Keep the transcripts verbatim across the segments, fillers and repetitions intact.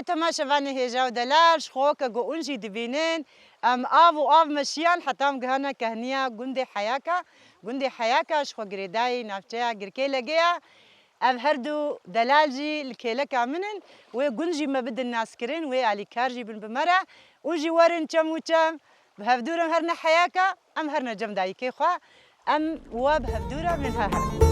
Temaşevanê hêja û delal, ji xwe ke ku hûn jî dibînin, em av û av meşiyan heta em gihane kehniya gundê Heyaka. Gundê Heyaka ji xwe girêdayî navçeya Girkêlegê ye. Ev her du delal jî li kêleka min in. Wê gund jî me bidin naskirin, wê alîkar jî bin bi me re. Hûn jî werin çem û çem, bi hevdû re em herne Heyaka, em herne cem dayikê xwe. Em wa bi hevdû re min ha herin.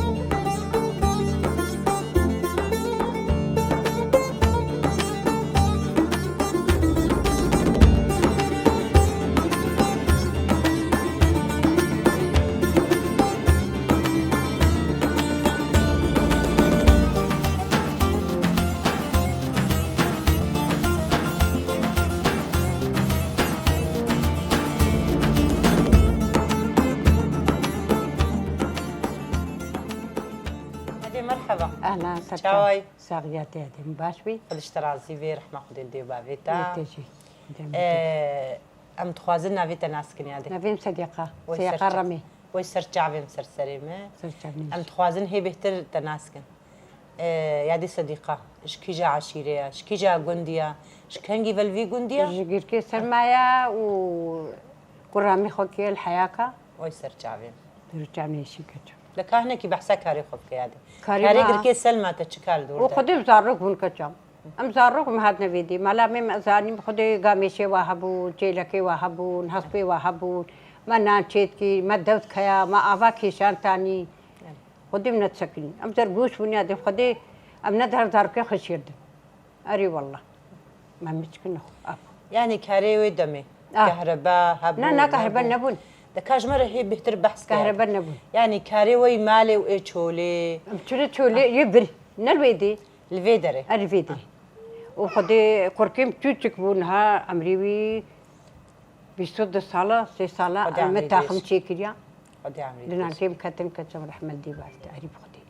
Hadi merhaba. Ahlan, Çaway? Saxiyatê, hadi baş bî. Xwediş te razî bê, rehma Xwedê li dê bavê te. Lê te jî. Dem Ee, em dixwazin navê te nas kin yadê. Navê min Sedîqa. Wey Sedîqa ser ça-, Remî. Wey ser çavê min, ser serê min. Ser çavê min. Em dixwazin hê bêhtir te nas kin. Ee, yadê Sedîqa, ji kîja eşîrê ye, ji kîja gundî ye, ji kengî ve li vî gundî ye? Ji Girkê Sermaya û Kuramî xwe kê li Heyaka. Oy ser çavê min. Ser çavê min şî keço. Li ka hinekî behsa karê xwe bike yadê. Karê Karê ma- Girkê Selma te çi kar li dor O de? Xwedê zarok bûn keçam. Em zarok me hatine vê dî. Mala me, me zanî bi Xwedê gamêşê wa hebûn, çêlekê wa hebûn, hespê wa hebûn. Me nan çêtkî, me dewt kaya, me ava kêşan tanî. Xwedê min nedisekinî. Em zergûş bûn ya dê Xwedê, em ne der zarokê xwe şêrdin. Erê wallah. Me miçkin xwe. Af. Yani karê wê demê. Ah. Kahreba hebû, Na, na, kahreba nebû. Nebûn. De ka ji me re hê bêhtir behs kir. Kahreba nebûn. Yani karê wê malê û ê çolê. Em çolê, çolê, Ah. yê bir. Ne li wê dê. Li vê derê. Er vê derê. Û Xwedê kurkêm çûçik bû niha emrî wî bîst û du sala, sê sala Xwedê em emrî taxim dirêj. Çêkiriya. Xwedê emrî Di dirêj. Nankêm ketin keçim rehmet dî bastî. Erî bi Xwedê.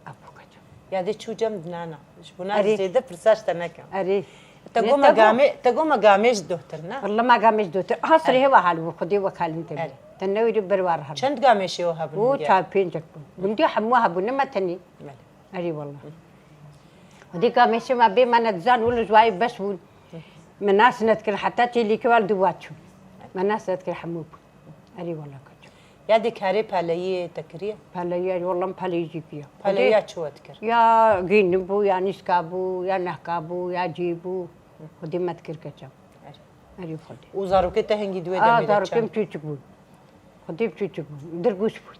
Ev bû keçim. Ya dê çû cem dinana. Ji bona Erê. Zêde pirsa ji te nekim. Erê. Te Ne, goma te go- gamê, te goma gamê ji dohtir ne? Walla ma gamê ji dohtir. Ha sirê Erê. Hêva hal bû Xwedê wekalin te. Erê. Te newîrî berwar hebû. Çend gamê şêwe hebûn? O çar pêncek bûn. Gundî hemû hebû ne me tenî. Belê. Erî walla. Dîka mêşê me bê me nedizan û li ji wayê beş bûn. Me nas nedikir heta çêlîkê wal di wa çû. Me nas nedikir hemû bûn. Erî wala koçum. Ya dê karê peleyiyê te kiriye? Peleyiyê, erî wala min peleyî jî kiriye. Peleyiya çi we dikir? Ya gînin bû, ya nîska bû, ya nehka bû, ya cî bû. Xwedî me dikir keçem. Erî. Erî Xwedî. Û zarokê te hingî di wê A, demê de zarokê çend? Min çûçik bûn. Xwedê çûçik bûn. Dirgûş bûn.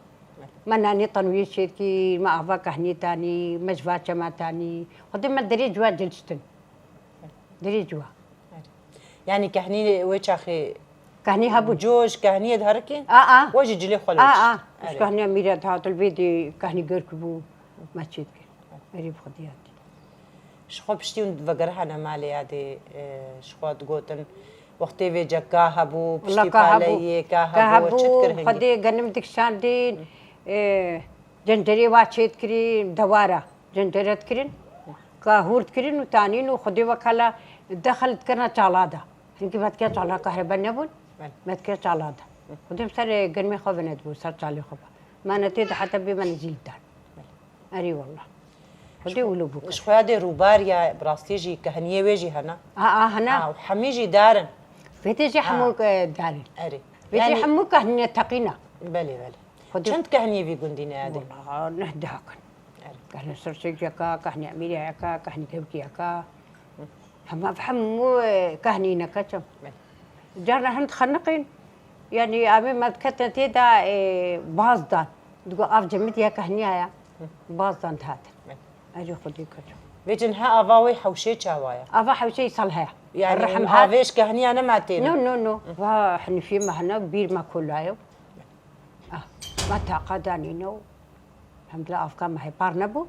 Me nanê tenwî şêrkî, me ava kehnî tanî, me ji va çema tanî. Xwedê me derê ciwa ciliştin. Derê ciwa. Yanî kehnî wê çaxê Kehnî hebûn. Coş, kehniyê diherikî? A, a. We jî cilê xwe li A, a. Ji Erê. Kehniya mîre dihat, li vê dê kehnî girk bû. Me çê dikir. Erê bi Xwedê hatî. Ji xwe piştî hûn vegerihane malê ya dê, e, ji xwe digotin, wextê vê ceka hebû, piştî Laka hebû. Paleyê, ka Ka hebû, hebû, çi dikir hingî? Xwedê genim dikişandin, e, cencerê wa çê dikirin, dewara cencere dikirin, ka hûr dikirin û tanîn û Xwedê wekala dexil dikirine çala de. Hingî me dikir çala kahrebe nebûn, Belê. Me dikir çala de. Xwedê ser genimê xwe venedibû, ser çalê xwe be. Me ne tê de heta bê me nezîl dan. Erê wallah. Xwedê wilo bû. Ji xwe ya dê rûbar ya bi rastî jî kehniyê wê jî hene. A, a, hene. A, û hemî jî dar in. Vê tê jî Ha. hemû, e, dar in. Erê. Vê tê Yani hemû kehnîne teqîna. Belê, belê. Xwedê Çend kehniyê vî gundî ne ya dê? Wala neh deha kin. Erê. Kehnî Sirçekiyeka, kehnî Emîriyeka, kehnî Kevkiyeka. Hema hemû, e, kehnî ne keçim. Belê. Carna hin dixeniqîn, yanî avê me diketine tê de, e, baz dan. Digo av cemidî ya kehniya ya. Baz dan dihatin. Erê Xwedê keçim. Vê cin he ava wê hewşê çawa ye? Ava hewşê îsal heye. Yanî Rehim hûn ha- avê ji kehniya nema têne? No, no, no. Va Henîfî me hene, bîr me kolaye. Ah, me taqa danîne û hemdila avka me hepar nebû.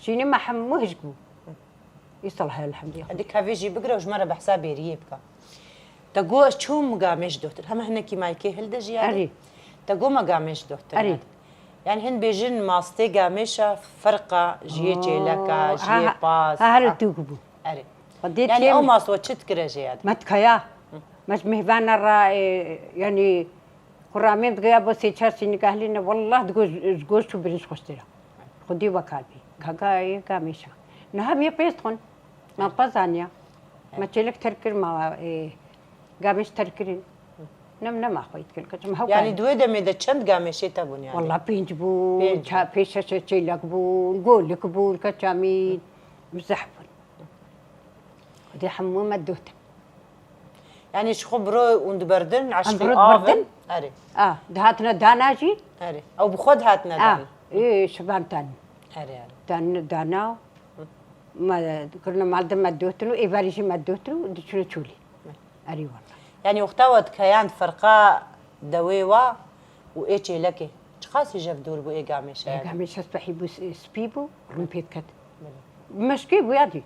Şînê me hemû hişk bû. Îsal heye elhemdulillah. Hadi kavê jî bigire û ji me re behsa bêriyê bike. Te got ez çûm gamêj dohtir. Hema hinekî maykê hilde jî yani. Erê. Te got me gamêj dohtir Erê. yani. Yani hin bêjin mastê gamêşa ferqa ji yê Oo, çêleka, ji ha, yê ha, pas. ha, her ha. Tûk bû. Erê. Xwedê Yani têm- ew masto çi dikire jê ya? Me dikaya. Me ji mêvana re, e, yani Quramê digoya bo sê çar sînî kahlîne, wallah digo ji, ji goşt û birînc xweştir e. Xwedî wekal bî. Kaka yê gamêşa. Niha em yê pêz dixwin. Ma pa zaniya. Ma çêlek terk kir, ma, e, gamêş terk kirin. Nem, nema xwe dikin, keçim hew Yani di wê demê de çend gamêşê te bûn yani? Walla pênc bûn, Pênc ça-, pêşeşe çêlek bûn, golik bûn, keça min, bizeh bûn. Xwedê hemû me dotin. Yani ji xwe biro hûn diberdin, eşqî avin? Erê. A, dihatine dana jî? Erê. Ew bi xwe dihatine dan? Ê, şivan tan. Erê, erê. Dan, dana, me kirine mal de me dotin û êvarî jî me dotin û diçine çolî. Erê wala. Yani wexta we dikeyand ferqa dewê wa û ê çêlekê. Çiqas hîjev dûr bû ê gamêşe? Ê gamêşe spehî bû, spî bû, rûn pê diket. Meşkê bû ya dî.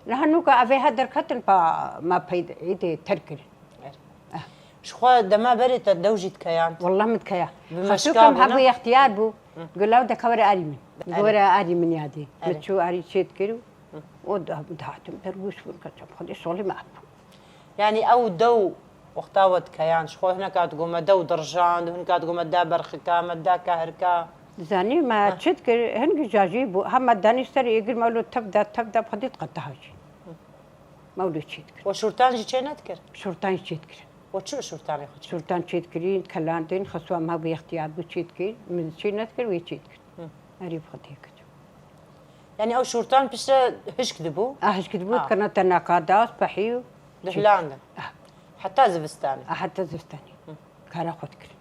Niha nûka evê he derketin pa ma pey êdê terk kirin. Ji xwe dema berê te dew jî dikeyand? Walla min dikeya. Xeşûka min hebû extiyar bû. Gula de ka were arî min. Were arî min ya dî. Min çû arî çê dikir û o dihatim dergûş bûn, keça xwedê solî me hebû. Yani ew dew wexta we dikeyan, ji xwe hineka digo me dew dirjand, hineka digo me da berxika, me da kahirka. Zanî me çi dikir, hingî cajî bû, ha me danî ser êgir me wilo tev da, tev da, xwedî diqetiha jî. Me wilo çê dikir. We şûrtan jî çê nedikir? Şûrtan jî çê dikir. We çi şûrtanê xwe çê? Şûrtan çê dikirîn, kelandin, xeswa me bû extiyar bû çê dikir, min çê nedikir, wê çê dikir. Erî bi xwedê kir. Yani ew şûrtan piştre hişk dibû? A hişk dibû, dikirine teneka da, spehî û. Dihilandin. Heta zivistanê. A heta zivistanê. Kara xwe dikirin.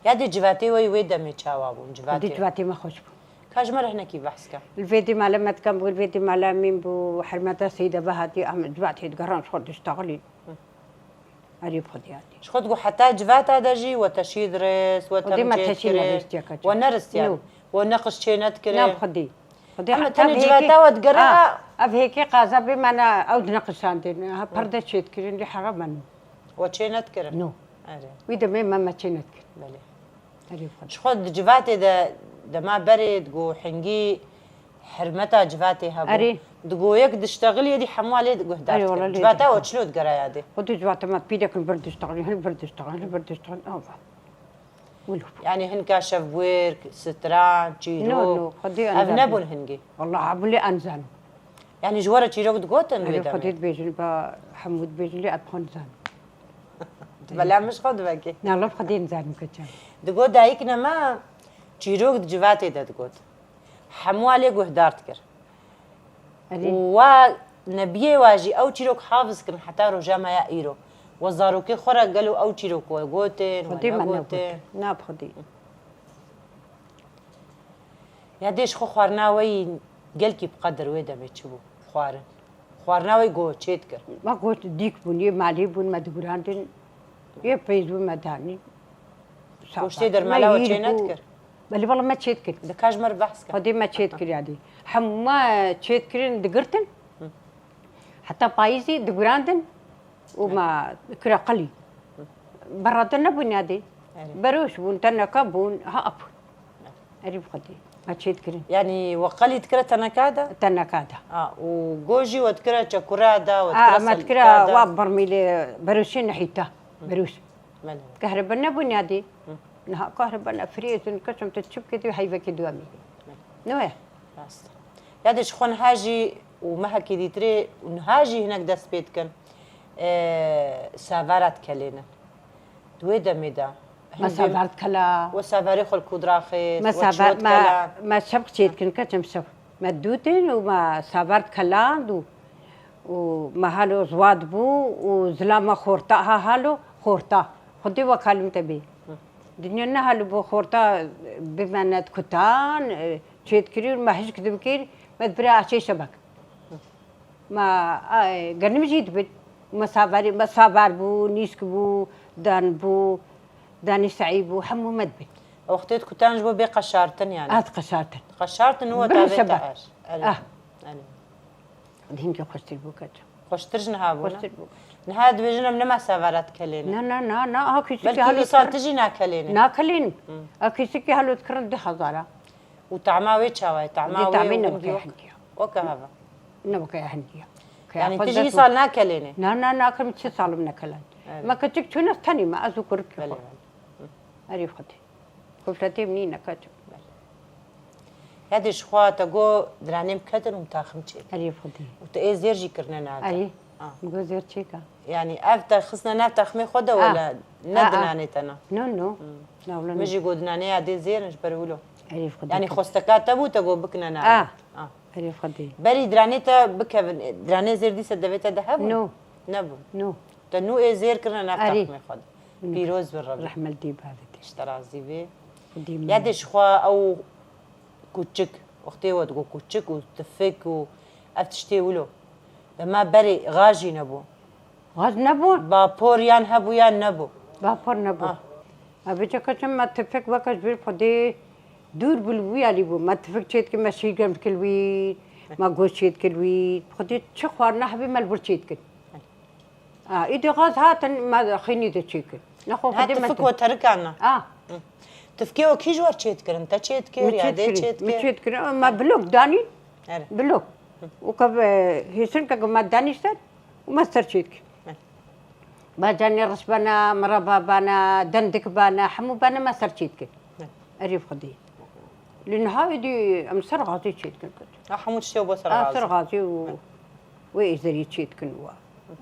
Ya dê civatê we wê demê çawa bûn? Civatê. Civatê me xweş bû. Ka ji me re hinekî behs ke. Li vê dê mala me dikan bû, li vê dê mala min bû, hermeta Seyda ve hatî, em civatê digeran ji xwe diştaxilîn. Erê bi Xwedê hatî. Ji xwe digo heta civata de jî we teşî dirist, we tem çêdikirin. We neristiyan. We neqij çê nedikirin. Na bi Xwedê. Xwedê heta tenê civata we digere. Ev hêkê qaza bê me ne ew dineqişandin. Ha perde çêdikirin lê hera me nû. We çê nedikirin? No. Erê. Wî demê me me çê nedikirin. Belê. Erê bi Xwedê. Ji xwe di civatê de dema berê digo hingî Hermeta civatê hebû. Erê. Digo yek diştexiliyê dî hemû alê guhdar dikirin. Civata we çilo digeraya dê? Xwedê civata me pîrek li vir diştexilî, hin vir diştexilî, hin vir diştexilî. Ava. Wilo. Yani hinka şevwêrk, stran, çîrok. No, no, xwedê. Ev nebûn hingî. Wallah hebûn lê em zanin. Yani ji we re çîrok digotin wê demê? Xwedê dibêjin, ba hemû dibêjin lê ez xwe nizanim. Tu bela min ji xwe divekî. Na, laf xwedê nizanim keçe. Digo dayikine me çîrok di civatê de digot. Hemû alê guhdar dikir. Û wa nebiyê wa jî ew çîrok hafiz kirin heta roja me ya îro. We zarokê xwe re gelo ew çîrok we gotin, we negotin? Na bi xwedî. Ya dê ji xwe xwarina we yî gelkî bi qedir wê demê çi bû? Xwarin. Xwarina we go çê dikir? Me got dîk bûn, yê malê bûn, me digurandin, yê peyz bûn, me danîn. Goştê dermala we çê nedikir? Belê, belê, me çê dikir. Dika ji me re behs ke. Xwedê me çê dikir yadî. Hemû me çê dikirin, digirtin. Heta payîzî digurandin û me dikira qelî. Berate nebûn yadî. Beroş bûn, teneka bûn, ha ap. Erî bi xwedî. Me çê dikirin. Yanî we qelî dikire teneka de? Teneka de. A, û go jî we dikire çekura de, we dikire selika de? A, me dikire wa bermîlê beroşê nehîta. Beroş. Belê. Kahrebe nebûn yadî. Niha kahrebe ne, frêzin, keçim tu çi bikê dê heyvekê dua mî. Ne we? Rast. Ya dê ji xwe niha jî û mehekî dîtirê û niha jî hinek dest pê dikin, e, savara dikelênin. Di wê demê de. Me savar dikela. We savarê xwe li ku diraxist? Me savar, me, me şev çê dikin, keçim şev. Me dûtin û me savar dikeland û, û me halo ziwa dibû û zilam me xorta, ha halo xorta. Xwedê wek halim te bê. Dinya ne halo bû xorta bimene di kutan, e, çê dikirî û me hişk dibikir, me dibire açê şebek. Me, e, genim jî dibin. Me savarî, me savar bû, nîsk bû, dan bû, danî seî bû, hemû me dibin. Wextê di kutan ji bo bê qeşartin yani? A, di qeşartin. Qeşartin û weta bê te er. Erê. Ah. Erê. Hingî xweştir bû keça. Xweştir ji niha bû, ne? Xweştir bû. Niha dibêjin em nema savara dikelêne. Na, na, na, na, a kîsikî halo dikir. Belkî wisa tu jî nakelêne. Nakelîn. A kîsikî halo dikirin du hezara. Û tama wê çawa ye? Tama wê tamê ne weke hindiya. Weke hava. Ne weke hindiya. Yanî tu jî îsal nakelêne? Na, na, nakim, çi salim nekelan. Evet. Me keçik çûne tenî me, ez û kurikî xwe. Belê, belê. Erî xwedî. Kufletê min nîne keçik. Belê. Edê ji xwe te got diranê min ketin û taxim çêk. Erê Xwedê. Û tu ê zêr jî kirine nav de. Erê. Ah. Min got zêr çêka. Yanî ev te xistine nav taximê xwe de Ah. wele ne Ah, ah. dinanê te ne? No, no. Hmm. Na wele Min ne. jî got dinanê ya dê zêr in ji ber wilo. Erê Xwedê. Yanî xwesteka te bû te got bikine nav. Ah. Ah. Erê Xwedê. Berî diranê te bikevin, diranê zêr dîse devê te de hebû? No. Nebû. No. Te nû ê zêr kirine nav Erê. taximê xwe de. Min Pîroz bi Rebî. Rehmet dî bavê te. Ji te razî bê. Xwedî min. Ya dê ji xwe ew kuçik, wextê we digot kuçik û tifik û ev tiştê wilo. Dema berê gaz jî nebû. Gaz nebû? Vapor yan hebû yan nebû. Vapor nebû. Ah. Ev çi keçim me tifik weke ji vir Xwedê dûr bû li wî alî bû. Me tifik çêdikir, me şîr germ dikir wî, me goşt çêdikir wî. Xwedê çi xwarina hebî me li wir çêdikir. A, îdî gaz hatin, me xînî de çêkir. Nexwe Ha, Xwedê me tifik te- û terikan ne? A. Hı. Tifkê o kî ji we çêdikirin? Te çêdikir, Min ya dê çêdikir, çêdikir? min çêdikir. Me blok danîn, Erê. blok. Û ke, e, hêsirkeke me danî ser û me ser çêdikir. Hı. Bacanê riş bana, mireba bana, dendik bana, hemû bana me ser çêdikir. Hı. Erê Xwedê. Li niha îdî em ser gazê çêdikin. Ha, hemû tiştê bo ser A, gazê. ser gazê û Hı. wê êzerî çêdikin wa.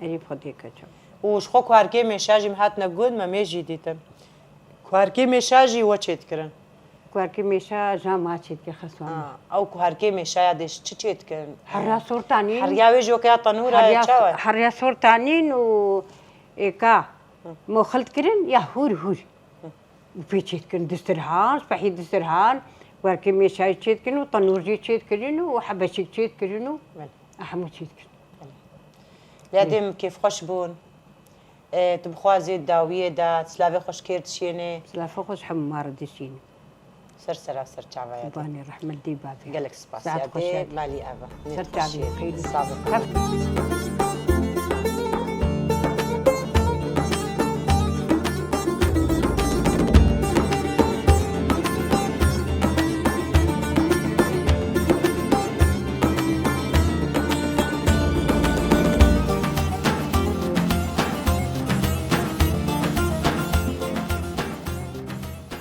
Erê Xwedê keçim. Û ji xwe kuarkê mêşa jî min hatine got, me mêj jî dîtin. Kuarkê mêşa jî we çêdikirin? Kuarkê mêşa ja ma çêdikir xeswan. Ha, ew kuarkê mêşa ya dê çi çêdikirin? Heriya sortanîn. Heriya wê jî weke ya tenûra Heriya, çawa? heriya sortanîn û êka Hı. moxil dikirin ya hûr hûr. Hı. Û pê çêdikirin distirhan, spehî distirhan, kuarkê mêşayê çêdikirin û tenûr jî çêdikirin û hebeşik çêdikirin û Belê. hemû çêdikirin. Lê dê min kêfxweş bûn. E, tu bixwazî dawiyê de silavê xwe ji kê dişînê? Silavê xwe ji hemû mar dişînim. Ser sera ser çavaya te. Qubanê rehmet dî bavê. Gelek spas Saet ya xweş dê. Malî ev e. Ser çavê xêr. Sabiq. Hev-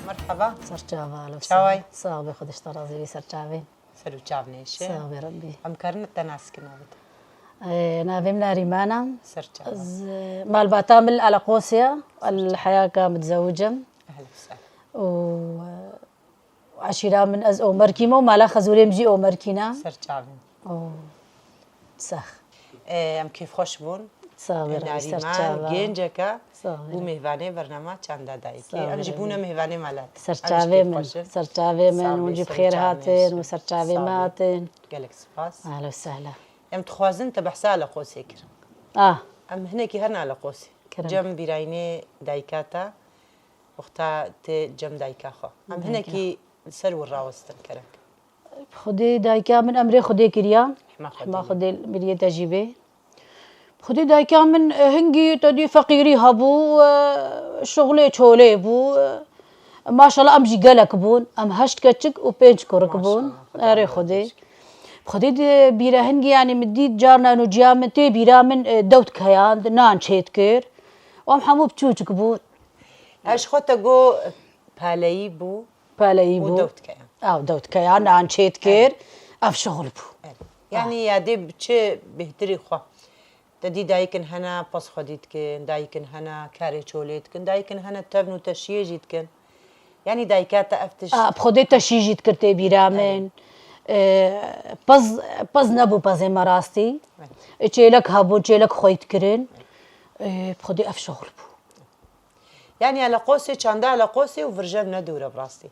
Merhaba. Serçava, alo, Çaway? Sağ ol, Xwedê ji te razî bî, serçavê. Ser û çav nêşe. Sağ ol, Rebbi. Em karin te nas kin navê te? Ee, navê min Nerîman e. Serçava. Ez, e, malbata min li Eleqosê ye. El heyaka mitzewic im. Ehlen sehlen. Û, e, eşîra min ez Omerkî me û mala xezûrê min jî Omerkî ne. Serçavê. Û Sax. Ee, em kêfxweş bûn. Sax be, Rebî, Nariman, serçava. Genceke Sax be, û Rebî. Mêvanê bernama Çanda Dayikê. Sax be, Em jî Rebî. bûne mêvanê mela te. Serçavê min, serçavê min, hûn jî bi xêr hatin û serçavê me hatin. Gelek spas. Ahla sehla. Em dixwazin te behsa Eleqosê kirin. Ah. Em hinekî herin Eleqosê. Kerem. Cem bîrayînê dayika te. Wexta tê cem dayika xwe. Em hinekî li ser wir rawestin kerem. Xwedê dayika min emrê Xwedê kiriya. Hema Xwedê. Hema Xwedê miriyê te jî bê. Xwedê dayika min, e, hingî te dî feqîrî hebû, e, şixulê çolê bû, e, maşallah em jî gelek bûn. Em heşt keçik û pênc kurik bûn. Maşallah, Xwedê Erê rahmet Xwedê. Xwedê di bîra hingî, yanî min dît carna nûciya min tê bîra min, e, dewt keyand, nan çêt kir. Û em hemû biçûçik bûn. Ez ji xwe te got paleyî bû. Paleyî Û bû. dewt keyand. Ew dewt keyand, nan çêt kir. Ev şixul bû. Evet. Yanî ya dê bi çi bêhtirî xwe. Te dî dayikin hene pez xwedî dikin, dayikin hene karê çolê dikin, dayikin hene tevn û teşiyê jî dikin. Yanî dayika te ev tişt A, bi Xwedê teşî jî dikir tê bîra min. E, pez, pez nebû pezê me rastî. Evet. E, çêlek hebûn, çêlek xweyt kirin. E, bi Xwedê ev şixul bû. Yanî Eleqosê, çanda Eleqosê û vir jev ne dûr e bi rastî.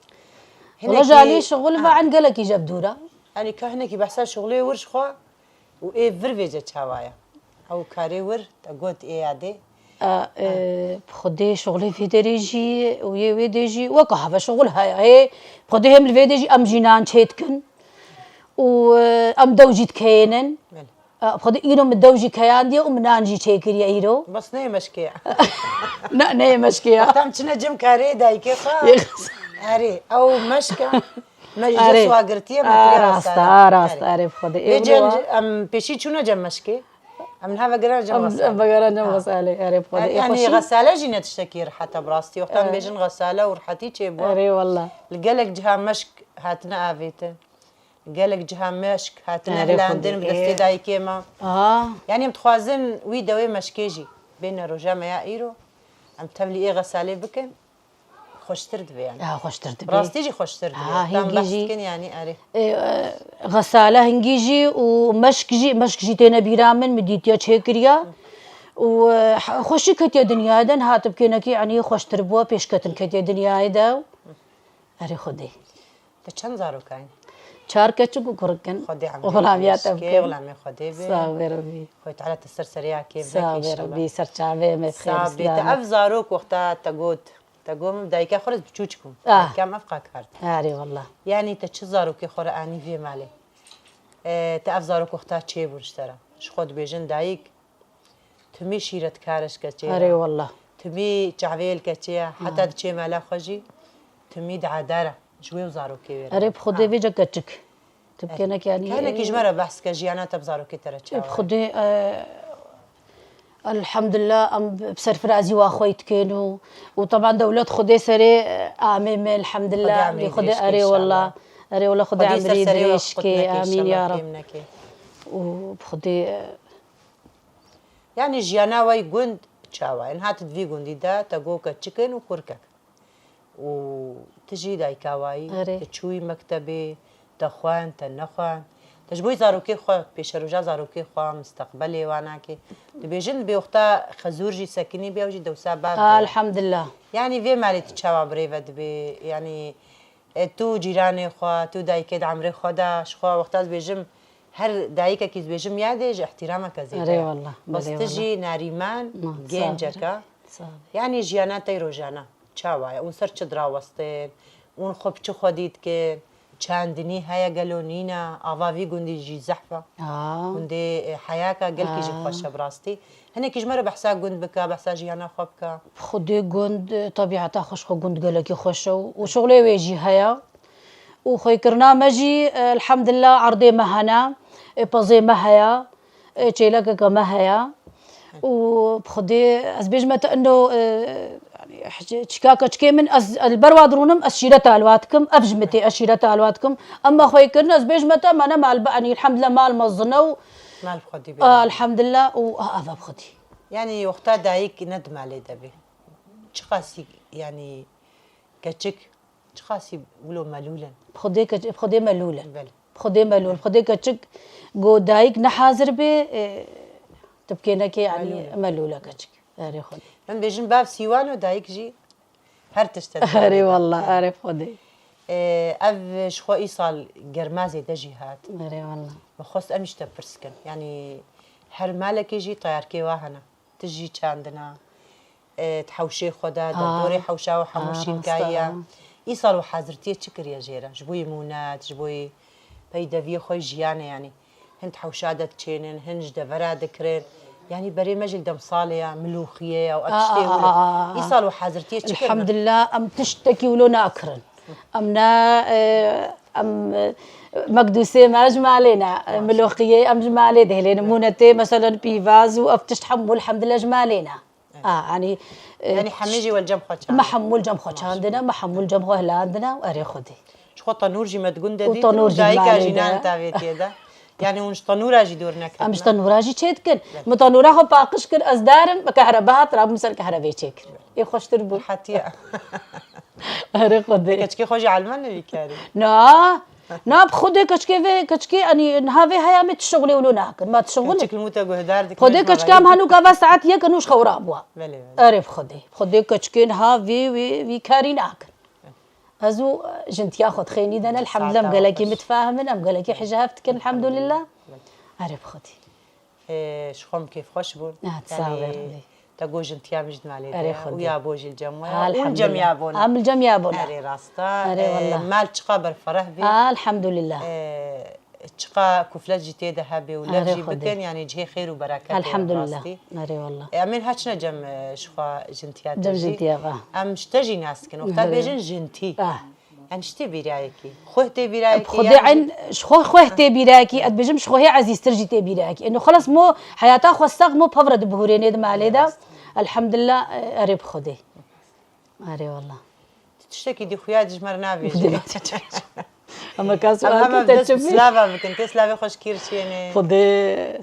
Wala Hinekî, ji alî şixul ve ha. en gelekî jev dûr e. Yanî ka hinekî behsa şixulê wir ji xwe û ê vir vêce çawa ye? Ew karê wir, te got ê ya dê? E, e, bi Xwedê şixulê vê derê jî û yê wê dê jî weke have şixul heye. Hê, bi Xwedê hêm li vê dê jî em jî nan çê dikin û, e, em dew jî dikeyênin. Belê. E, bi Xwedê îro min dew jî keyandiye û min nan jî çêkiriye îro. Bes neyê meşkê ye. Ne, neyê meşkê ye. Wexta em çine cem karê dayikê xwe. Yê xwe. Erê, ew meşk e. Me jî Erê. Jeswa girtiye, me A, kiriye rast e, resale. a, rast e, Erê. erê, bi Xwedê. Ê Ê cem, wilo em pêşî çûne cem meşkê. Em niha vegeran cem Em resale. vegeran cem Ha. resale, erê, bi Xwedê. Ê Yanî xweşî. resale jî ne tiştekî rehet e bi rastî. Wexta em Erê. bêjin resale û rehetî çêbû. Erê, wela. Li gelek ciha meşk hatine avêtin. Gelek ciha meşk hatine Erê hilandin Xwedê, bi destê ê. dayikê me. Aha. Yanî em dixwazin wî dewê meşkê jî bêne roja me ya îro. Em tevlî ê xesalê bikin. Xweştir dibe yanî. Ha, xweştir dibe. Rastî jî xweştir dibe. Ha, Tam hingî behs jî, dikin yanî erê. e, e, xesale hingî jî û meşk jî, meşk jî têne bîra min, min dîtiya çêkiriya. Û, e, he-, xweşik hetiye dinyayê de, niha tu bi kênekî, yanî xweştir bû, pêşketin ketiye dinyayê de. Erê Xwedê. Te çend zarok hene? Çar keçik û kurik in. Xwedê emrê Xulamîya te bike. Xulamê Xwedê be. Sağ be Rebî. Xwedê Teala te ser serê ya kêf Sağ be Rebî, ser çavê me xêr Sağ be. Te ev zarok wexta te got, te got min dayika xwe re ez biçûçik bûm. Ah. Dayika min ev qakard. Erê wallah. Yanî te çi zarokê xwe re anî vê malê? E, te ev zarok wexta çêbûn ji te re? Ji xwe dibêjin dayik, Timî şîretkare ji keçê ye. Erê wallah. Timî çavê li keçê ye. Heta diçê mala xwe jî timî diadare ji wê û zarokê wê re. Erê bi Xwedê vêca keçik. Tu bi kênek yanî Kenekî ji me re behs ke jiyana te bi zarokê te re çawa ye? Bi Xwedê, e, elhamdulillah em bi serfirazî wa xwe dikin û, û teban dewlet Xwedê serê, e, amê me elhamdulillah. Xwedê emrî Xwedê dirêj ke erê inşallah. wallah. Erê wallah Xwedê Xwedê ser emrî serê dirêj wextî ke. neke Amîn ya inşallah Rab. kêm neke. Û bi Xwedê, e, Yanî jiyana we yî gund çawa ye? Niha tu di vî gundî de te got keçik in û kurkek. Û tu jî dayika wayî, Erê. tu çûyî mektebê, te xwend, te nexwend. Te ji bo zarokê xwe, pêşeroja zarokê xwe, misteqbelê wan nakê. Dibêjin, dibê wexta xezûr jî sekinî bê, ew jî dewsa bav de ye. Elhamdulillah. Yanî vê malê tu çawa birêve dibê? Yanî E, tu cîranê xwe, tu dayikê di emrê xwe de, ji xwe wexta dibêjim, her dayikekî dibêjim yadê ji îhtîrameke zêde Erê ye. wallah, Bes belê tu wallah. jî Narîman, Ma, genceke. Sağ ol. Yanî jiyana te rojane çawa ye? Hûn ser çi dirawestin? Hûn xwe bi çi xwedî dikin? Çandinî heye gelo nîne? Ava vî gundî jî zehf e. Aa. Gundê, e, heyaka gelkî jî Aa. xweş e bi rastî. Hinekî ji me re behsa gund bike, behsa jiyana xwe bike. Xwedê gund, e, tebîeta xwe ji xwe gund gelekî xweş e û, û şixulê wê jî heye. Û xwêkirina me jî, e, elhamdulillah erdê me hene, e, pezê me heye, e, çêlekeke me heye. Û bi Xwedê ez bêjime te ino, e, yanî, çika keçikê min ez, ez li ber wa dirûnim, ez şîreta li wa dikim, ev ji min tê, ez şîreta li wa dikim. Ema xwêkirin ez bêjime te me ne mal bi, yanî, elhamdulillah mal mezin e û Mal bi Xwedî bê. A, elhamdulillah û a, ava bi Xwedî. Yanî wexta dayik ne di malê de bê. Çiqasî yanî keçik, çiqasî wilo melûl in. Xwedê keç-, Xwedê melûl in. Belê. Xwedê melûl. Xwedê keçik go dayik ne hazir bê, e, tu bi kênekê yanî Melûl in. melûl e keçik. Erê Xwedê. Em bêjin bav sîwan û dayik jî Her tişt e. Erê wallah, erê Xwedê. Ee, ev ji xwe îsal germa zêde jî hat. Erê wallah. Min xwest em jî te pirs kin. Yanî her malekê jî teyarkê wa hene. Ti jî çandina, ee, di hewşê xwe de, derdorê hewşa û hemû şînkayiya. Îsal û hazirtiyê çi kiriye jê re? Ji bo yî mûnet, ji bo yî peydeviyê xwe yî jiyanê yanî. Hin di hewşa de diçênin, hin ji devera dikirin. Yanî berê me jî li demsalê ya, milûxiyê ya û ev tiştê wilo. Îsal û hazirtiyê çi kirin? Elhamdulillah, em tiştekî wilo nakirin. Em ne, e, em, e, mekdûsê me ji malê ne, e, milûxiyê em ji malê dihêlin. Mûnetê, meselen, pîvaz û ev tişt hemû elhamdulillah ji malê ne. A, yanî, e, Yanî hemî jî wel cem xwe çandin. Me hemû li cem xwe çandine, me hemû li cem xwe hilandine û erê Xwedê. Ji xwe tenûr jî me di gund de dîtin û dayika jî nan tavêtiyê de. Yanî hûn ji tenûra jî dûr neketin. Em ji tenûra jî çê dikin. Belê. Min tenûra xwe paqij kir, ez darim, me kehrebe hat, rabûm ser kehrebê çêkir. Ê xweştir bû. Hetiye. Erê Xwedê. Keçikê xwe jî elmane vî karî. Na, na, bi Xwedê keçikê vê, keçikê, yanî niha vê heya me tişt şixulê wilo nakin. Ma tişt şixul Keçik li mû te guhdar dikin. Xwedê keçika em henûka va saet yek û nû ji xew rabûwa. Belê, belê. Erê bi Xwedê. Xwedê keçikê niha vê, vê, vî karî nakin. Ez û, e, jintiya xwe dixênî de ne, elhamdulillah, em gelekî mitfahim in, em gelekî hijab dikin, elhamdulillah. Erê bi Xwedê. Ê, ji xwe min kêfxweş bûn. Ah, sağ ol, Yanî, Rabbi. Te got jintiya min jî di malê de Erê ye. Xwedê. Û ya bo jî li cem we ye. Û li cem ya bo ne. Elhamdulillah. Em li cem ya bo ne. Erê rast e. Erê Ê, wallah. Mal çiqa berfereh bî. Elhamdulillah. Ê, çiqa kuflet jî tê de hebe û lev Erê jî Xwedê. bikin, yanî cihê xêr û bereket e Elhamdulillah. rastî. Erê wallah. Ê, em ên haçine cem, e, ji xwe jintiya te Cem jî. jintiya va. Em ji te jî nas dikin. Wexta Erê. bêjin jintî. Ah. Yanî ji tê bîrayekî. Xweh tê bîrayekî, Xwedê yan jî eyn, ji xwe, xweh tê bîrayekî, ez dibêjim ji xwe hê ezîztir jî tê bîrayekî. Eno xelas mo heyata xwe sax mo pevre dibihurênê di malê de. Rast. Elhamdulillah, e, erê bi Xwedê. Erê wallah. Tu tiştekî dî xuya ji me re navêjî. Xwedê. Hema kas Em hema te dest çi bi bî? Silava bikin. Tê silavê xwe ji kî re çênê? Xwedê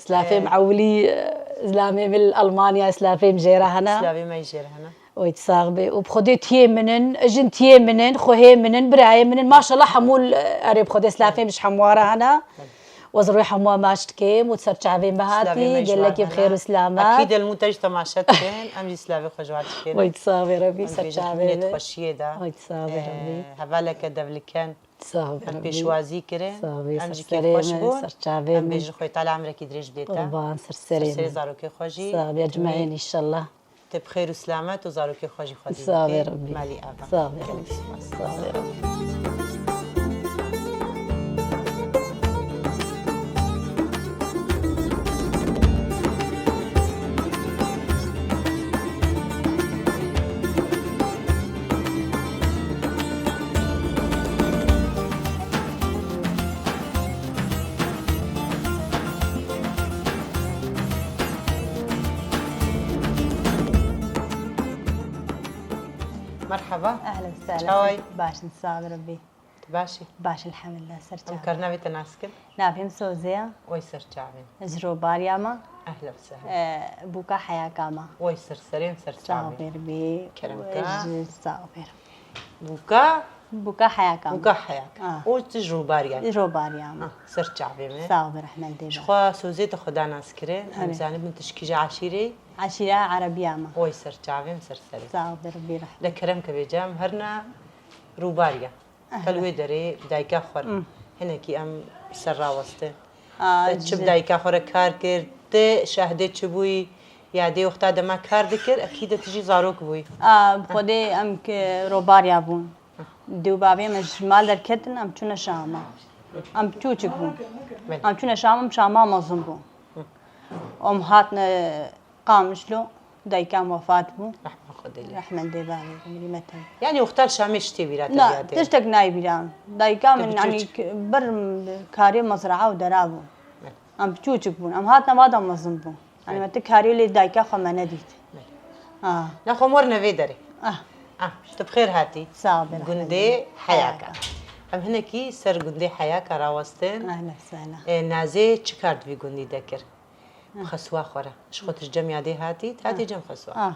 silafê Ee. min ewilî, e, zilamê min li Almanya, silafê min jê re hene. Silavê me jê re hene. Oy, sax be. Û bi Xwedê tiyê min in, jin tiyê min in, xwehê min in, birayê min in. Maşallah hemû li, erê bi Xwedê silafê min ji hemû re hene. Wez rûyê hemû maç dikêm û ser çavê me hatî. Gelekî bi xêr û silamet. Akî delmû te jî temaşe dikin. Em jî silavê xwe ji wan dikêm. Oy, sax be Rebî, ser çavê min. Xweşiyê de. Oy, sax be Rebî. Ee, hevaleke devliken. Sax be Rebî. Em pêşwazî kirin. Sax be, em jî kêfxweş bûn. Ser çavê min. Em bêjin Xwedê Teala emrekî dirêj bidê te. Qurban, ser serê min. Ser serê zarokê xwe jî. Sax be, cimeyên înşallah. Te bi xêr û selamet û zarokê xwe jî xwedî bike. Sax be Rebî. Malî ava. Sax be Rebî. Sax be Rebî. Merhaba. Ehlen sehlen. Çaway? Baş in, sax rebî. Tu baş î? Baş, elhamdülillah, ser çavê. Em kar navê te nas kin? Navê min Soze ya. Oy ser çavê min. Ez ji Robariya me. Ehlen sehlen. Ee, bûka heyaka me. Oy ser serê min, ser çavê min. Sax ber bî. Kerem ke. Ji sax ber. Bûka? Bûka heyaka me. Bûka heyaka. Ah. Û tu ji Robariya. Ji Robariya me. Ah, ser çavê min. Sax ber, rehmet dê be. Ji xwe Soze te xwe da nas kirin. Em zanibin tu ji kîja eşîrê? Eşîra Erebiya me. Oy ser çavê min, ser serê. Sax ber bî, rehmet. De kerem ke bêje em herna Robariya. Qel wê derê bi dayika xwe re hinekî em ser rawestin. Te çi bi dayika xwe re kar kir? Te şahdê çi bûyî? Ya dê wexta dema kar dikir, ekî de tu jî zarok bûyî. A, bi Xwedê em ki Robariya bûn. Dê û bavê me ji mal derketin, em çûne Şama. Em çûçik bûn. Belê. Em çûne Şama, em Şama mezin bûn. Em hatine Qamişlo, dayika me wefat bû. Rehma Xwedê lê. Rehmendê bavê, mirî me tê. Yanî wexta li Şamê ji tê bîra te Na, diya tê? Tiştek nayê bîra. Dayika min, yanî, bir karê mezraa û dera bû. Evet. Em çûçik bûn. Em hatine va da mezin bûn. Yanî Evet. me ti karê lê dayika xwe me nedît. Evet. Ah. Na xwe mor nevê derê. Ah. Ah, tu bi xêr hatî. Sağ ol, Gundê rehmendê. Heyaka. Heyaka. Em hinekî ser gundê Heyaka rawestin. Ehlen sehlen. E, Nazê çi kar di vî gundî de kir? Bi xeswa xwe re. Ji xwe tu ji cem yadê hatî, tu hatî cem xeswa. Ah.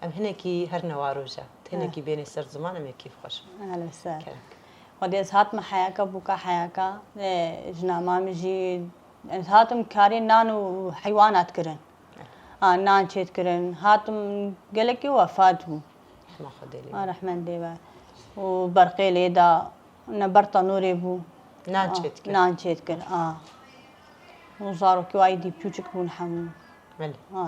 Em hinekî her newa roja. Tu hinekî bênê ser ziman, em ê kêf xweş bin. Ehlen sehlen. Kerem. Xwedê ez hatime Heyaka, bûka Heyaka. E, jina ma min jî, ez hatim karê nan û heywanat kirin. Ha, nan çêt kirin. Hatim gelekî wefat bû. Rehma Xwedê lê. Ha, rehmendê be. Û berqê lê da, ne ber tenûrê bû. Nan Ah, çêt kir. Nan çêt kir, ah. Û zarokê wayî dî piçûçik bûn hemû. Belê. Ah.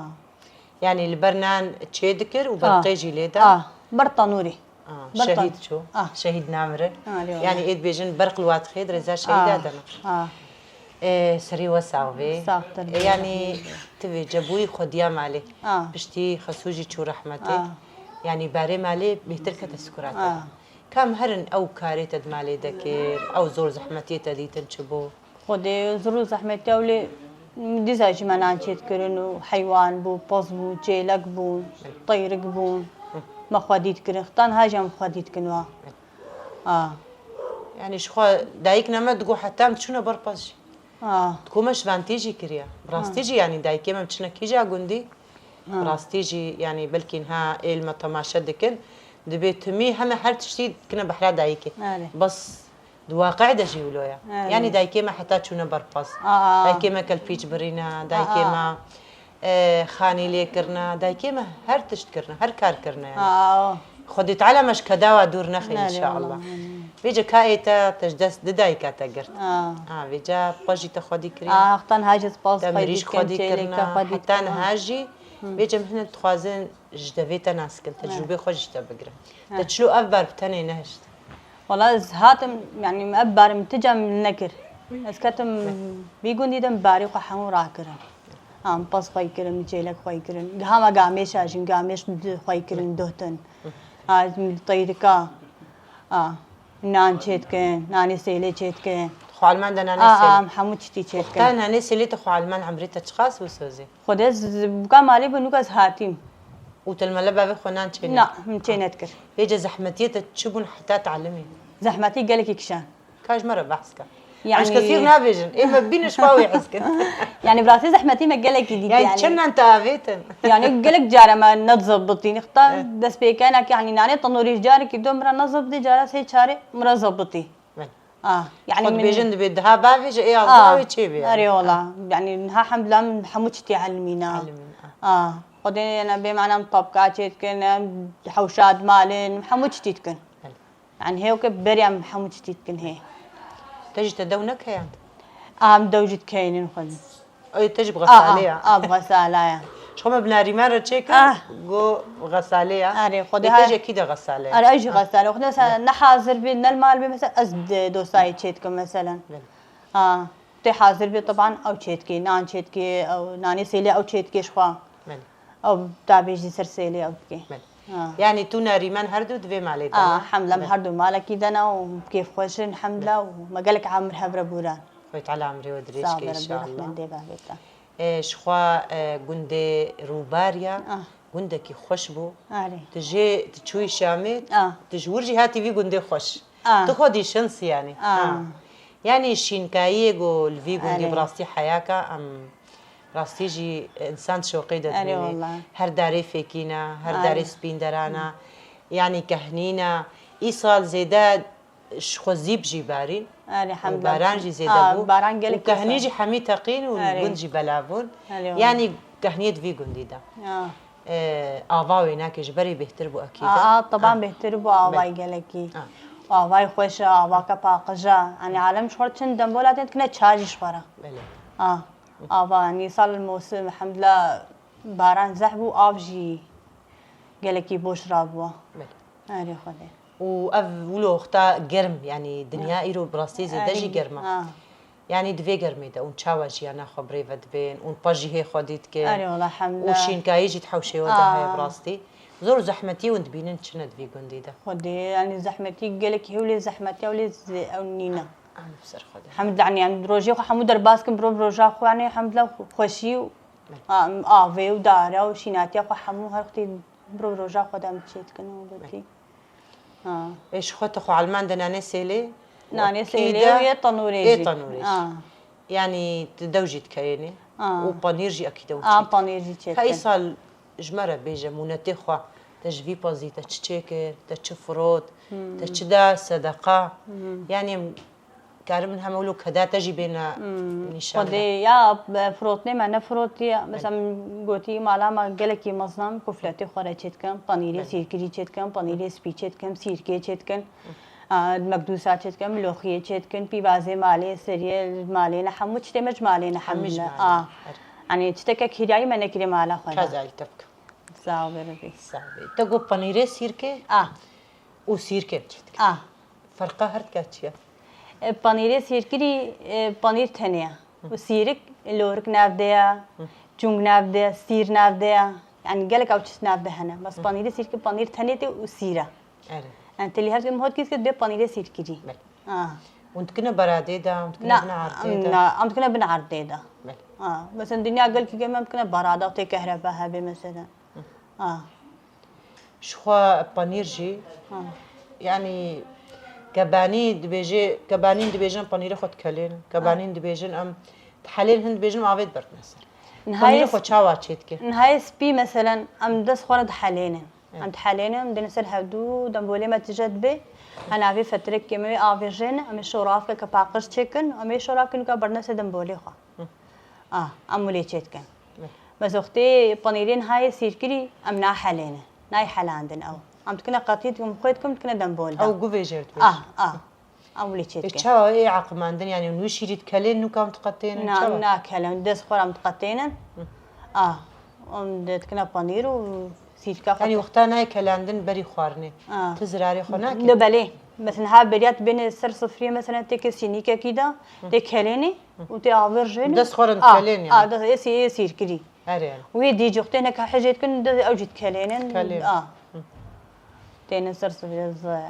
Yanî li ber nan çê dikir û Ah. berqê jî lê da? Ah, ber tenûrê. Ah, Ber şehîd tenûrê. çû. Ah. Şehîd namire. Ah, lê Yanî wala. êd bêjin berq li wat xê dirêza şehîda Ah, dana. ah. E, serî we sax bê. Saxtir E, bê. yanî tu vê cebûyî xwediya malê. Ah. Piştî Xesû jî çû rehmetê. Ah. Yanî barê malê bêhtir kete sukura te. Ah. Kam herin ew karê te di malê de kir, ew zor zehmetiyê te dîtin çi bû? Xwedê zor û zehmetî ew lê dîsa jî me nan çêt kirin û heywan bû, pez bû, çêlek bû, teyrik bû. Me xwedî dikirin. Xtan ha jî em xwedî dikin wa. Ah. Yanî ji xwe dayik ne me digot heta em diçûne ber pez jî. Ah. Digot me ji van tê jî kiriye. Bi rastî Ah. jî yanî dayikê me em çine kîja gundî. Ah. Bi rastî jî yanî belkî niha êl me temaşe dikin. Dibê timî heme her tiştî dikine behra dayikê. Erê. Bes di waqî de jî wilo ye. Erê. Yanî dayikê me heta çûne ber pez. Ah. Dayikê me kelpîç birîne, dayikê Ah. me, e, xanî lê kirine, dayikê me her tişt kirine, her kar kirine yanî. Ah. Xwedê Teala me ji keda wa dûr nexê Belê, înşallah. Wala, amîn. Vêce ka ê te, te ji dest di dayika te girt. Ah. Ah, vêca xwe jî te xwedî kiriye. Ah, xtan ha jî spas Te xwedî mirîş dikim, xwedî çêlê kirine, ke xwedî heta dikim. niha jî Hmm. vêce em hine dixwazin ji devê te nas kin, tecrûbê xwe jî ji te bigirin. Te çilo ev bar bi tenê nehişt? Wala ez hatim, yanî ev bar min ti cem nekir. Ez ketim vî gundî de min barê xwe hemû rakirin. Ha, min pez xwey kirin, min çêlek xwey kirin. Giha me gamêş ajîn, gamêş xwey kirin, duhtin. Ha, ez min teyrika. Ha, nan çêt kin, nanê sêlê çêt kin. Xwe Alman de nanê Ha, sêlê. ha, em hemû tiştî çêt Wexta kin. nanê sêlê te xwe Alman emrê te çiqas bû Sozê? Xwedê ez bûka malê bû, nûka ez hatîm. Û te li mele bavê xwe nan çê Na, nekir? min çê nedikir. Vêce zehmetiyê te çi bûn heta talimî? Zehmetî gelekî kişan. Ka ji me re behs ke. Yanî Eşke sîr nabêjin. Ê me bînin ji xwe wê hez kin. Yanî bi rastî zehmetî me gelekî dît Yani yanî. Çend nan te avêtin? Yanî gelek care me nedizebitî. Nixta Eh. destpêkenekî yanî nanê tenûrî carekî do min re nezebitî, cara sê çarê min re zebitî. Ben. Ah, yanî Xwe min dibêjin dibê daha bavêje ê Ah, azawê çê bê yani. Erê wala. Ah. Yanî niha hemdulillah min hemû çitî elimîna. Elimîna. Ah. Xwedê yena bê mana min topka çê dikin, em hewşa dimalin, hemû çitî dikin. Belê. Yani hêwke berî em hemû çitî dikin hê. Te jî te dew nekeyand? Am dew jî dikeynin xwe. Ey, te jî bi Ah, xesalê ah, ya. Ah, bi xesala ya. Ji xwe me bi Narîman re çêkir, Ah. got bi xesalê ya. Erê, xwedê Ê, te ha- jî kî de xesale ya? Erê, ez jî Ah. xesale. Xwedê mesela Ah. ne hazir bî, ne li mal bî, mesela ez de dostayê çê dikim mesela. Belê. Ah, tê hazir bî, teban ew çê dikî, nan çê dikî, ew nanê sêlê ew çê dikî ji xwe. Belê. Ew tabê jî ser sêlê ew dikê. Belê. Ha. Yanî tu Nerîmen her du di vê malê de Ah, ne? Hemdulillah, Belê. her du malekî de ne û kêfxweş in hemdulillah û me gelek emir hev re bûran. Xwedê Teala emrê we dirêj Sağ ke be, Rabbi inşallah. Rehmet de bavê te. E, ji xwe, e, gundê Rûbariya, Ah. gundekî xweş bû. Arê. Tu jê, tu çûyî Şamê, Ah. tu ji wir jî hatî vî gundê xweş. Ah. Tu xwe dî şins yanî. Ah. Ha. Yanî şînkayiyê ku li vî gundî Arê. bi rastî heyaka em Rastî jî însan şoqê de Erê dimîne. Wallah. Her darê fêkîna, her Erê. darê spînderana. Yanî kehnîna. Îsal zêde ji xwe zîb jî barîn. Erê, Û hemdulillah. baran jî zêde Aa, bû. baran gelek Û kehnî îsal. jî hemî teqîn û Erê. gund jî belav bûn. Erê Yanî wallah. kehniyê di vî gundî de. Ya. Ee, ava wê nake ji berê bêhtir bû ekîd e. Aa, aa, teban Aa. bêhtir bû avay Belê. gelekî. Aa. Avay xweş e, avake paqij e. Yanî alem ji xwe çin dembola tê dikine ça jî ji xwe re. Belê. Aa. Ava, yanî sal mosim, hemdulillah, baran zeh bû, av jî gelekî boş rabû. Belê. Erê Xwedê. Û ev wilo wexta germ, yanî dinya Ya. îro bi rastî zêde jî Erê, germ e. ha. Yanî di vê germê de hûn çawa jiyana xwe bi rê ve dibên, hûn pa jî hê xwedî dikin Erê wala, hemdulillah. û şînkayî jî di hewşê we de heye bi Aa. rastî. Zor û zehmetî hûn dibînin çi ne di vî gundî de? Xwedê, yanî zehmetî gelekî hewlê zehmetî ew lê zê-, ew nîne. Em bi ser xwe de. Hemd, yanî em rojê xwe hemû derbas kin, mirov roja xwe, yanî hemdulillah xweşî û, Belê. a, avê û dare û şînatiya xwe hemû her wextî mirov roja xwe de em çê dikin û gotî. Ha. Ê, ji xwe tu xwe elman de nanê sêlê? Nanê Ekî sêlê de û yê tenûrê ê jî. tenûrê jî. Ha. Yanî tu dew jî dikeyênê Ha. û panîr jî ekî de û Ha, çêt. panîr jî çêt Hey kin. sal ji me re bêje mûnetê xwe, te ji vî pezî te çi çêkir, te çi firot, Hmm. te çi da sedeqa. Hmm. Yanî em karin hema wilo keda te jî bêne Hmm. nîşan de. Xwedê ya, e, firotnê me ne firotiye. Mesela min gotî mala me gelekî mezin e, kufletê xwe re çêt dikim, panîrê Belê. sîrkirî çêt dikim, panîrê spî çêt dikim, sîrkê çêt dikim. A, mekdûsa çêt dikim, miloxiyê çêt dikim, pîvazê malê, seriyê malê ne, hemû çitê me ji malê ne, Hemû ji hemû ne. malê. A. Her. Yanî çiteke kîrayî me nekirê mala xwe de. Kazayî te bikim. Sağ ol, Rebî. Sağ ol. Te got panîrê sîrkê A. û sîrkê çêt dikim. A. Ferqa her dika çi ye? E, panîrê sîrkirî, e, panîr tenê ye. Û sîrik, lorik nav de ye, Hı. cung nav de, sîr nav de ye. Yanî gelek ew çi nav de hene. Bes Hı. panîrê sîrkirî, panîr tenê tê û sîr e. Erê. Yanî telî her kim hot kîs kir bê panîrê sîrkirî. Belê. Ah. Hûn dikine beradê de, hûn dikine Na, bin erdê de? na, em dikine bin erdê de. Belê. Ah, mesela dinya gelkî gem em dikine berada, tê kehreba hebe mesela. Hı. Ah. Ji xwe panîr jî, Ha. yanî kebanî dibêje, kebanîn dibêjin em panîrê xwe dikelên, kebanîn Ha. dibêjin em dihelên, hin dibêjin em avê diberdine ser. Nihayê Panîrê xwe çawa çê dike? Nihayê spî meselen em dest xwe re dihelênin. Evet. Em dihelênin, em dêne ser hevdû, dembolê me tije dibe. Hen avê fetirekê me wê avêjêne, em ê şoravkeke paqij çêkin, em ê şoravkê nûka berdine ser dembolê xwe. Hı. Ah, em wê lê çê dikin. Hı. Bes wextê panîrê nihayê sîrkirî, em nahelêne. Nayê helandin ew. Em dikine qetî, dikim xwê dikim, dikine dembol de. Ew guvê jê dibêje. Ah, ah. Em wê lê çê Ê, dikin. çawa ê eqimandin, yanî hûn wî şîrî dikelên, nûka em diqetênin, Na, çawa? nakelin. Dest xwe re em diqetênin. Hı. Ah, em de dikine panîr û sîrka xwe. Yanî wexta nayê kelandin berî xwarinê. Ah. Tu zirarê xwe nakî? Ne belê. Mesela ha beriya tu bêne ser sifriyê, mesela tê kesî nîkekî de, tê kelênî û tê avêr jênî. Dest xwe re Ah, dikelên yanî. ah, dest ê sî-, ê sîrkirî. Erê, erê. Wê dî jî wextê neka hejê dikin, de ew jî dikelênin. Dikelên. Ah. Hı. Têne ser sifrê ze.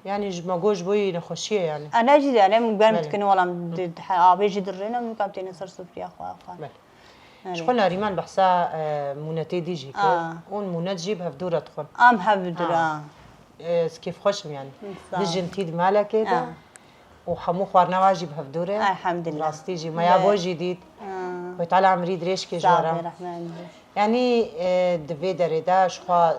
Yanî ji me got ji bo yî nexweşiyê yanî. Ene jî de, ene min germ Belê. dikin, wala Hı. di, di, avê jî dirêne, min kam têne ser sifriya xwe, xwe. Belê. Erê. Ji xwe Narîman behsa, e, mûnetê dî jî kir. Ah. Hûn mûnet jî bi hevdû re dixwin. Am hevdû re, Ah. ah. E, ez kêfxweş im yanî. Sağ ol. Dijin tî di malekê de. Ah. û hemû xwarina we jî bi hevdû re. Elhamdulillah. Rastî jî me ya bo jî dît. Xwê Teala emrî dirêj kê ji we re. Yanî, e, di vê derê de ji xwe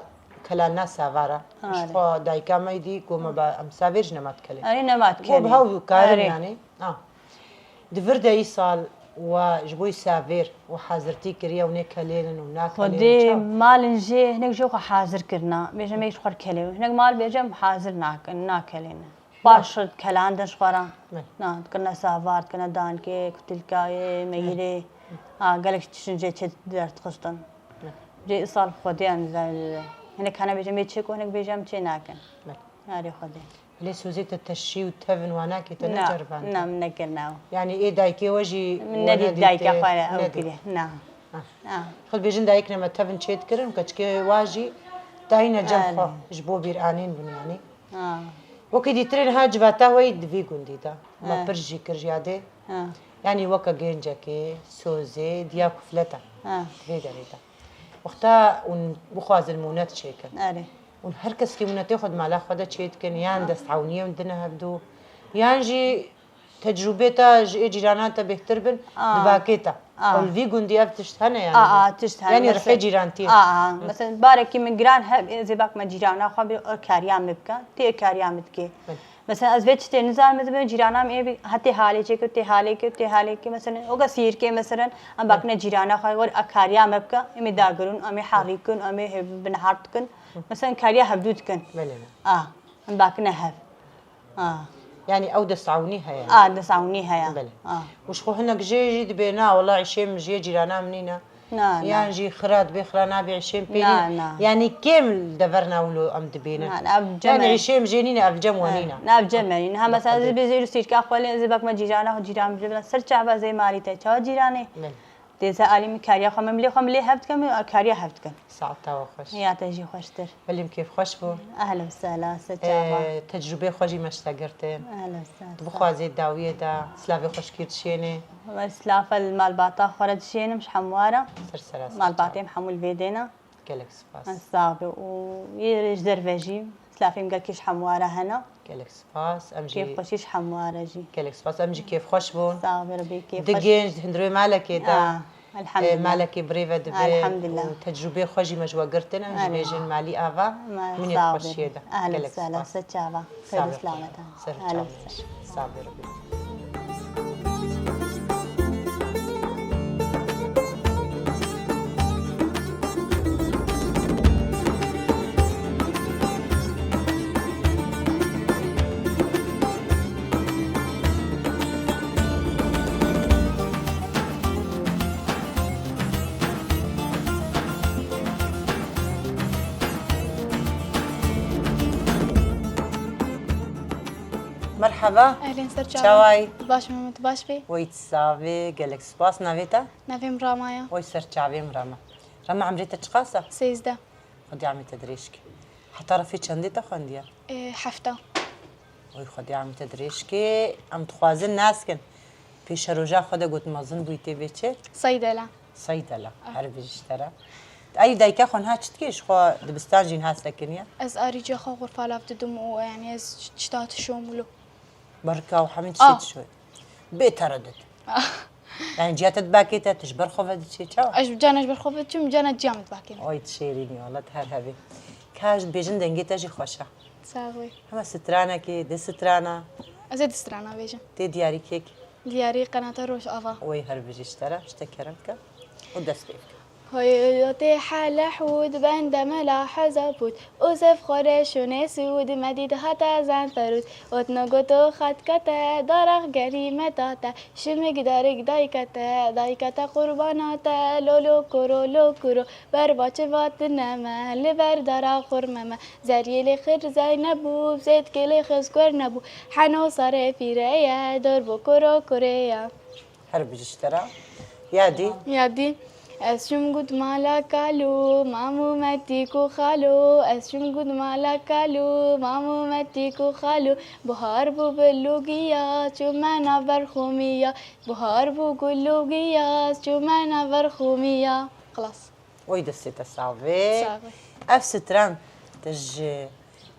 kelana Savêr e. Ji xwe dayika me dî ku me ba em Savêr ji nema dikelê. Erê, nema dikelê. Bo bi hew karin yanî. Ah. Di vir de îsal we ji bo Savêr we hazirtî kiriye û nêkelênin û nakelênin. Xwedê malin jê hinek jê xwe hazir kirina. Bêje me ji xwe kelê. Hinek mal bêje em hazir nakin, nakelênin. Baş kelan de ji xwe re. Na, dikirine Savêr, dikirine dankê, kutilkayê, meyîrê. Ha, gelek tiştin jê çê derdixistin. Jê îsal Xwedê em zel-, hinek hene bêje me çê ku hinek bêje em çê nakin. Erê Xwedê. Lê sozê te teşî û tevin wanakê te neceriband? Na, min nekirine ew. Yanî ê dayikê we jî min nedît dayika xwe ew kiriye. Na. Xwe dibêjin dayik ne me tevin çê dikirin û keçikê wa jî dayîne cem xwe ji bo bîranîn bin yanî. Wekî dîtirên ha civata we yî di vî gundî de. Me pir jî kir jiyadê. Yanî weke gencekê, sozê, diya kuflete. Di vê derê de. Wexta hûn bixwazin mûnet çêkin. Erê. Hûn her kes kî mûnetê xwe di mala xwe de çê dikin, yan dest ewniyê hûn dine hevdû, yan jî tecrûbê te ji ê cîranan te bêhtir bin, di bakê te. Ew li vî gundî ev tişt hene yanî? A, a, tişt hene. Yanî rihê cîrantiyê. A, a. Mesela barekî min giran heb, ê zêbak me cîrana xwe bi kariya min bike, tê kariya min dike. Mesela ez vê tiştê nizanim, ez dibêm cîrana min ê bi hetê halê çêkir, tê halê kir, tê halê kir. Mesela oga sîrkê mesela em bakine cîrana xwe, wer a kariya me bike, em ê dagirûn, em ê herîkin, em ê binehart dikin. Mesela kariya hevdû dikin. Belê. A, em bakine hev. A. Yanî ew destewnî heye. A, destewnî heye. Belê. A. Û ji xwe hinek jê jî dibê na, wela îşê min ji yê cîrana min nîne. Na, na. Yan jî xira dibê xira nabê îşê min pê nîne. Na, na. Yanî kêm li deverna wilo em dibînin. Na, na, ev cem e. Yanî îşê min jê nîne, ev cem we nîne. Na, ev cem e. Niha mesela ez bê zêr û sîrka xwe lê ez ê bak me cîrana xwe cîran bile ser çava zê malî te çawa cîranê. Belê. Tê ze alî min kariya xwe min bilê xwe min lê hev dikim, kariya hev dikim. Saeta we xweş. Ya te jî xweştir. Belê min kêfxweş bû. Ehlen sehla, se çava. Ee, tecrûbê xwe jî me ji te girtin. Ehlen sehla. Tu bixwazê dawiyê de, silavê xweşkî dişênê. Silafa li malbata xwe re dişênim ji hemû re. Ser sera ser çava. Malbatê min hemû li vê dêne. Gelek spas. Sax be û yê ji derve jî silafê min gelkî ji hemû re hene. Gelek spas. Em jî kêfxweşî ji hemû re jî. Gelek spas. Em jî kêfxweş bûn. Sax be, Rebî kêfxweş. Du genc di hundirê malekê de. Ah, elhamdulillah. Malekê birêve dibe. Elhamdulillah. Û tecrûbê xwe jî me ji we girtine. Em jî bêjin malî ava. Hûn ê xweşiyê de. Gelek spas. Ser çava. Xêr û selamet. Ser çava. Sax be, Rebî. Merhaba. Ehlên ser çava. Çawayî? Baş me, tu baş bî? Wey, tu sax bî, gelek spas. Navê te? Navê min Rama ye. Wey, ser çavê min Rama. Rama, emrê te çiqas e? Sêzdeh. Xwedî emrê te dirêj ke. Heta refê çendê te xwendiye? Ê, hefta. Oy, Xwedî emrê te dirêj ke. Em dixwazin nas kin. Pêşeroja xwe de got mezin bûyî tê vê çi? Seydele. Seydele. Ah. Her bijî ji te re. Ey, dayika xwe niha çi dikê? Ji xwe dibistan jî niha sekiniye? Ez arîciya xwe xurfa lav didim û, yanî, ez çita tişom wilo. Berka û hemî tiştê tişoyê. Bê teredit. Ah. Yani ciya te dibakê te, tu ji ber xwe ve diçê, çawa? Ez cana ji ber xwe ve diçim, cana ciya min dibakê min. Oy, tu şêrîn î, wela tu her hebî. Ka ji dibêjin dengê te jî xweş e. Sax bî. Hema stranekê, di strana. Ez ê di strana bêjim. Tê diyarî kek? Diyarî qenata Rojava. Oy, her bijî ji te re, ji te kerem dike û dest pê bike. Hoyotê heleh û di bende mela heza bût û zevxore şûnê sûd me dî dihate zenferût. Ot no goto xatkete, daraq gerî me date, şimik darik daykete, daykete qurbanate, lolo koro lo kuro, berba çivatine me, li ber dara xurme me, zeriyê lê xir zey nebû, zêtkê lê xizkuer nebû, heno sarê fîreye, dor bo koro kureye. Her bijî ji te re. Ya dî? Ya dî. Ez çûm got mala kalo, mamû me tîk û xalo. Ez çûm got mala kalo, mamû me tîk û xalo. Buhar bû bi logiya, çûme navber xumiya. Buhar bû ku logiya, çûme navber xumiya. Xilas. Oy destê te sax bê. Sax bê. Ev stran te ji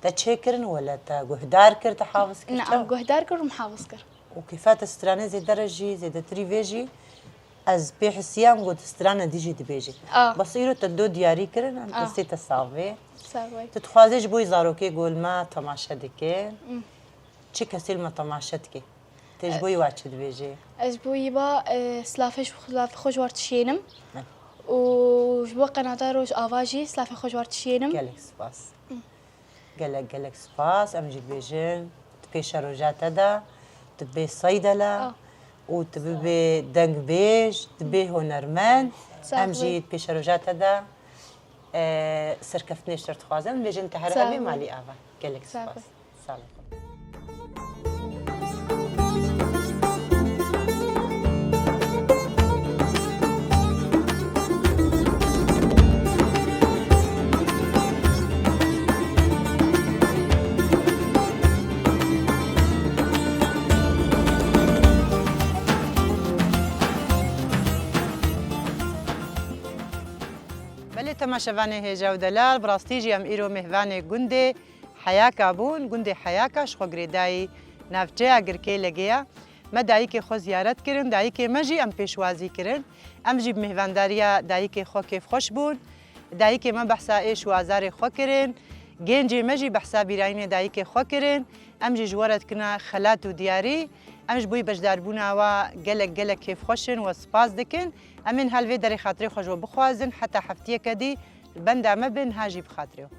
te çêkirin wele te guhdar kir, te hafiz kir? Ne, çawa? Em guhdar kir û min hafiz kir. Û kêfa te stranê zêde re jî, zêdetirî vê jî, ez pê hisiyam got strana dî jî dibêjî. Ah. Bes îro te do diyarî kirin, em Ah. destê te sax bê. Sax bê. Tu dixwazê ji bo zarokê ku li me temaşe dikin, Hmm. çi kesê li me temaşe dike? Tê ji bo wî wa çi dibêjê? Ez ji bo wî wa, e, silafê ji, silafê xwe ji we re dişînim. Heh. Û ji bo qenata Rojava jî silafê xwe ji we re dişînim. Gelek spas. Gelek, gelek spas. Em jî dibêjin, tu pêşeroja te de, tu bibê seydele Ah. û tu bibê dengbêj, tu bê hunermend. Sağ Em jî olun. pêşeroja te de, e, serkeftinê ji te re dixwazin. Em dibêjin te here Sağ hebî olun. malî ava. Gelek Sağ spas. olun. Sağ olun. Belê temaşevanê hêja û delal, bi rastî jî em îro mêhvanê gundê Heyaka bûn. Gundê Heyaka ji xwe girêdayî navçeya Girkê Legê ye. Me dayikê xwe ziyaret kirin, dayikê me jî em pêşwazî kirin. Em jî bi mêhvandariya dayikê xwe kêfxweş bûn. Dayikê me behsa êş û azarê xwe kirin. Gencê me jî behsa bîrayînê dayikê xwe kirin. Em jî ji we re dikine xelat û diyarî. Em ji bo beşdarbûna we gelek, gelek kêfxweş in, we spas dikin. Em ên hel vê derê xatirê xwe ji we bixwazin. Heta heftiyeke dî li benda me bin, ha jî bi xatirê we.